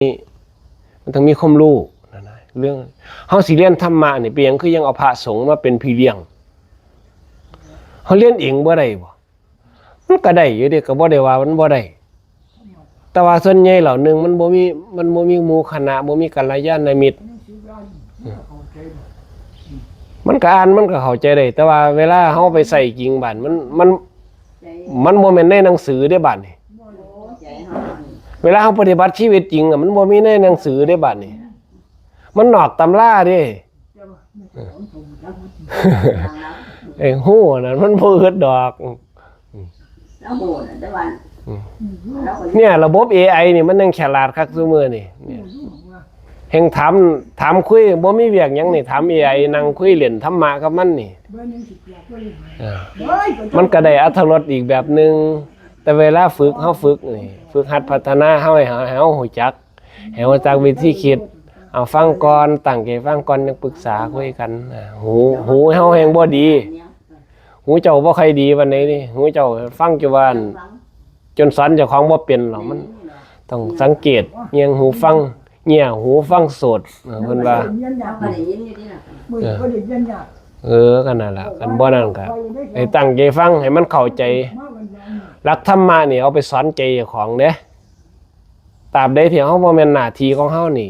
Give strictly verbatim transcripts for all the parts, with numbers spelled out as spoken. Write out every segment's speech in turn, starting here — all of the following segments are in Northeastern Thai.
มันต้องมีความรู้นั่นนะ เรื่องเฮาสิเรียนธรรมะนี่ เป็นหยังคือยังเอาพระสงฆ์มาเป็นพี่เลี้ยง? เฮาเรียนเองบ่ได้บ่? มันก็ได้อยู่เด้ ก็บ่ได้ว่ามันบ่ได้ แต่ว่าส่วนใหญ่แล้ว หนึ่ง มันบ่มี มันบ่มีหมู่คณะ บ่มีกัลยาณมิตร มันก็อ่าน มันก็เข้าใจได้ แต่ว่าเวลาเฮาไปใช้จริงบาด มัน มัน มันบ่แม่นในหนังสือเด้บาดนี่ เวลาเฮาปฏิบัติชีวิตจริงอะ มันบ่มีในหนังสือเด้บาดนี่ มันนอกตำราเด้ เอ้ย ฮู้นั่นมันบ่อึดดอก เนี่ย ระบบ เอไอ นี่มันยังฉลาดคักซุมื้อนี่ เนี่ย แฮ่งถาม ถามคุย บ่มีเวียกหยังนี่ ถาม เอไอ นั่งคุยเล่นธรรมะกับมันนี่ เออ มันก็ได้อรรถรสอีกแบบหนึ่ง แต่เวลาฝึก เฮาฝึกนี่ ฝึกหัดพัฒนา เฮาให้ ให้เฮารู้จัก ให้รู้จักวิธีคิด เอาฟังก่อน ตั้งใจฟังก่อน ยังปรึกษาคุยกัน อ่า หู หูเฮาแฮ่งบ่ดี หูเจ้าบ่ค่อยดีปานใดนี่ หูเจ้าฟังจนว่า จนสอนเจ้าของบ่เป็นหรอก มันต้องสังเกต เงี่ยงหูฟัง เงี่ยหูฟังโสด เออ เพิ่นว่า เฮาก็ได้ยินอยู่เด้ล่ะ มื้อนี้ก็ได้ยินยาก เออ ก็นั่นล่ะ คันบ่นั่นก็ให้ตั้งใจฟัง ให้มันเข้าใจ หลักธรรมะนี่เอาไปสอนใจเจ้าของเด้ ตราบใดที่เฮาบ่แม่นหน้าที่ของเฮานี่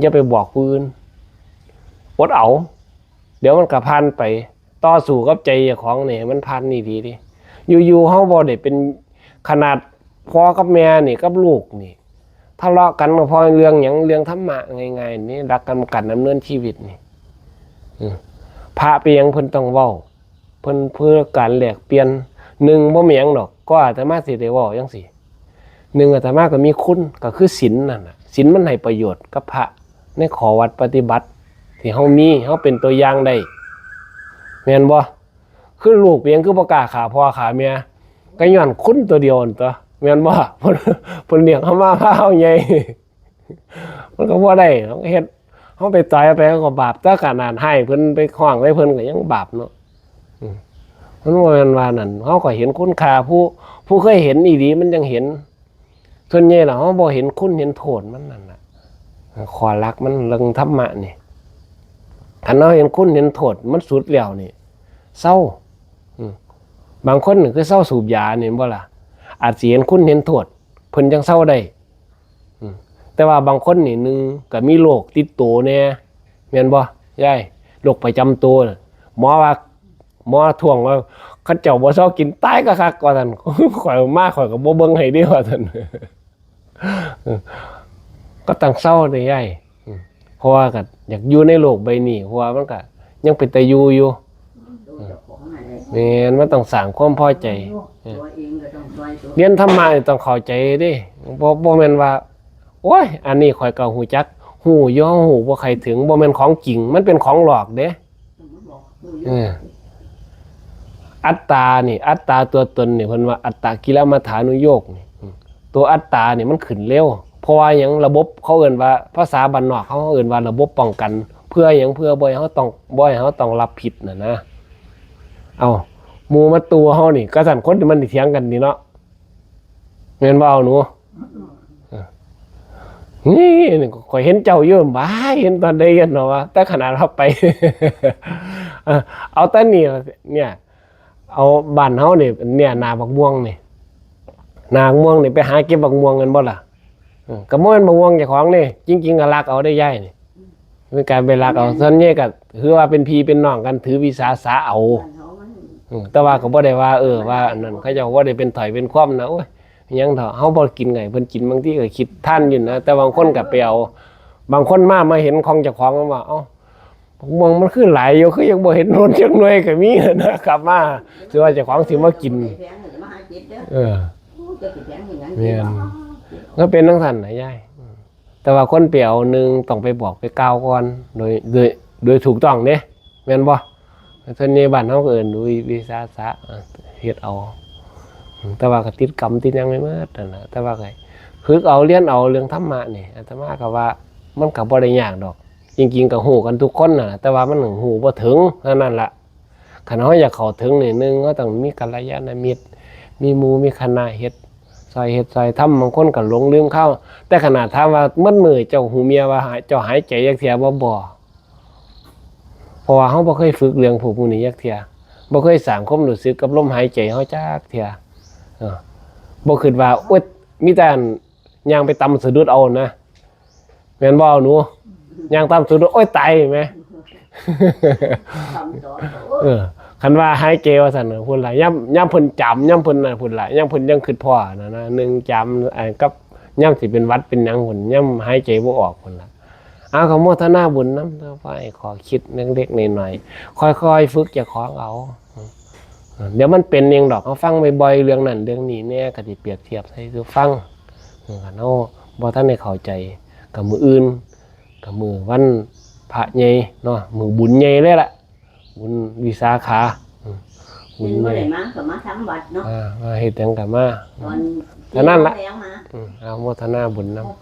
อย่าไปบอกผู้อื่น อดเอา เดี๋ยวมันก็ผ่านไป ต่อสู้กับใจเจ้าของนี่ มันผ่านนี่ดีเด้ อยู่ๆ เฮาบ่ได้เป็น ขนาดพ่อกับแม่นี่กับลูกนี่ ทะเลาะกันก็เพราะเรื่องหยัง เรื่องธรรมะง่ายๆ นี่ หลักการ การดำเนินชีวิตนี่ อืม พระเป็นหยังเพิ่นต้องเว้า เพิ่นเพื่อการแลกเปลี่ยน หนึ่ง บ่มีหยังดอก ก็อาตมาสิได้เว้าจังซี่ หนึ่ง อาตมาก็มีคุณ ก็คือศีลนั่นน่ะ ศีลมันให้ประโยชน์กับพระ ในข้อวัดปฏิบัติ ที่เฮามี เฮาเป็นตัวอย่างได้ แม่นบ่? คือลูกเป็นหยังคือบ่กล้าฆ่าพ่อฆ่าแม่ ก็ย้อนคุณตัวเดียวนั่นตั๊ว แม่นบ่? เพิ่น เพิ่นเลี้ยงเฮามาพาเฮาใหญ่ มันก็บ่ได้ เฮาก็เฮ็ด เฮาไปต่อยไป เฮาก็บาป แต่ขนาดให้เพิ่น ไปฮ้องใส่เพิ่นก็ยังบาปเนาะ อืม มันบ่แม่นว่านั่น เฮาก็เห็นคุณค่า ผู้ ผู้เคยเห็นอีหลีมันจั่งเห็น ส่วนใหญ่แล้วเฮาบ่เห็นคุณเห็นโทษมันนั่นน่ะ ข้อหลักมันเรื่องธรรมะนี่ คันเฮาเห็นคุณเห็นโทษมันสุดแล้วนี่ เซา อืม บางคนนี่คือเซาสูบยานี่ แม่นบ่ล่ะ อาจสิเห็นคุณเห็นโทษ เพิ่นจั่งเซาได้ อืม แต่ว่าบางคนนี่ หนึ่ง ก็มีโรคติดตัวแหน่ แม่นบ่ยาย? โรคประจำตัวน่ะ หมอว่า หมอท้วงว่า "คันเจ้าบ่เซากิน ตายคักๆ" ว่าซั่น "ข้อยมา ข้อยก็บ่เบิ่งให้เด้" ว่าซั่น เออ ก็ต้องเซาเด้ยาย อืม เพราะว่าก็อยากอยู่ในโลกใบนี้ เพราะว่ามันก็ยังเป็นตาอยู่อยู่ แม่น มันต้องสร้างความพอใจ เออ เรียนธรรมะนี่ต้องเข้าใจเด้ บ่ บ่แม่นว่า โอ้ย อันนี้ข้อยก็ฮู้จัก ฮู้อยู่ ฮู้บ่ค่อยถึง บ่แม่นของจริง มันเป็นของหลอกเด้ เออ อัตตานี่ อัตตาตัวตนนี่ เพิ่นว่าอัตตกิลมัฏฐานุโยคนี่ อืม ตัวอัตตานี่มันขึ้นเร็ว เพราะว่าหยัง ระบบเขาเอิ้นว่า ภาษาบ้านนอกเขาเอิ้นว่าระบบป้องกัน เพื่อหยัง เพื่อบ่ให้เฮาต้อง บ่ให้เฮาต้องรับผิดน่ะนะ เอ้า หมู่มาตั๋วเฮานี่ กะซั้นคนมันสิเถียงกันนี่เนาะ แม่นบ่ เอาหนู เออ นี่ นี่ข้อยเห็นเจ้าอยู่ บ่า เห็นตอนใดกันเนาะวะ แต่ขนาดว่าไป เออ เอาแต่นี่ล่ะ เนี่ย เอาบ้านเฮานี่ เนี่ย หน้าบักม่วงนี่ หน้าบักม่วงนี่ ไปหาเก็บบักม่วงกันบ่ล่ะ? เออ ก็บ่แม่นบักม่วงเจ้าของนี่ จริงๆ ก็ลักเอาได้ยายนี่ เป็นการไปลักเอา ส่วนใหญ่ก็คือว่าเป็นพี่เป็นน้องกัน ถือวิสาสะเอา อืม แต่ว่าก็บ่ได้ว่า เออ ว่าอันนั้น เขาเจ้าบ่ได้เป็นถ้อยเป็นความนะ โอ้ย หยังเถาะ เฮาบ่กินไง เพิ่นกิน บางทีก็คิดทานอยู่นะ แต่บางคนก็ไปเอา บางคนมา มาเห็นของเจ้าของ มันว่า "เอ้า บักม่วงมันคือหลายอยู่ คือยังบ่เห็นโดนจักหน่วย" ก็มีนะ กลับมา สิว่าเจ้าของสิมากิน เออ แม่น ก็เป็นจั่งซั้นนะยาย อืม แต่ว่าคนไปเอาหนึ่งต้องไปบอกไปกล่าวก่อน โดย โดย โดยถูกต้องเด้ แม่นบ่? ส่วนใหญ่บ้านเฮาก็เอิ้นวิ วิสาสะ เฮ็ดเอา แต่ว่าก็ติดกรรมติดหยังไปหมดนั่นน่ะ แต่ว่าก็ฝึกเอาเรียนเอาเรื่องธรรมะนี่ อาตมาก็ว่ามันก็บ่ได้ยากดอก จริงๆ ก็ฮู้กันทุกคนน่ะ แต่ว่ามันฮู้บ่ถึงเท่านั้นล่ะ คันเฮาอยากเข้าถึงนี่ หนึ่ง เฮาต้องมีกัลยาณมิตร มีหมู่มีคณะเฮ็ด ซอยเฮ็ดซอยทำ บางคนก็หลงลืมคราว แต่ขนาดถามว่ามื้อนี้เจ้าฮู้เมียว่าหาย เจ้าหายใจจักเทื่อบ่ บ่ เพราะว่าเฮาบ่เคยฝึกเรื่องพวกหมู่นี้จักเทื่อ บ่เคยสร้างความรู้สึกกับลมหายใจเฮาจักเทื่อ เออ บ่คิดว่า โอ๊ย มีแต่อันย่างไปตำสะดุดเอานะ แม่นบ่หนู ย่างตำสะดุด โอ๊ย ตายแหม เออ คันว่าหายใจว่าซั่นน่ะ พุ่นล่ะ ยาม ยามเพิ่นจ๋ำ ยามเพิ่นน่ะ พุ่นล่ะ ยามเพิ่นยังคิดพ้อนั่นนะ หนึ่งจ๋ำ ไอ้ กับยามสิเป็นหวัดเป็นหยังพุ่น ยามหายใจบ่ออกพุ่นล่ะ เอา ก็โมทนาบุญนำ ต่อไปขอคิดเล็กๆน้อยๆ ค่อยๆฝึกเจ้าของเอา เดี๋ยวมันเป็นเองดอก เฮาฟังบ่อยๆ เรื่องนั้นเรื่องนี้แหน่ ก็สิเปรียบเทียบใส่สู่ฟัง เออ คันเฮาบ่ทันได้เข้าใจ ก็มื้ออื่น ก็มื้อวันพระใหญ่เนาะ มื้อบุญใหญ่เลยล่ะ บุญวิสาขา อืม บุญ เพิ่นบ่ ใหญ่ ได้มาก็มาทำวัดเนาะ อ่า มาเฮ็ดหยังก็มา ตอน เท่านั้นล่ะ แลงมา อืม เอาโมทนาบุญนำ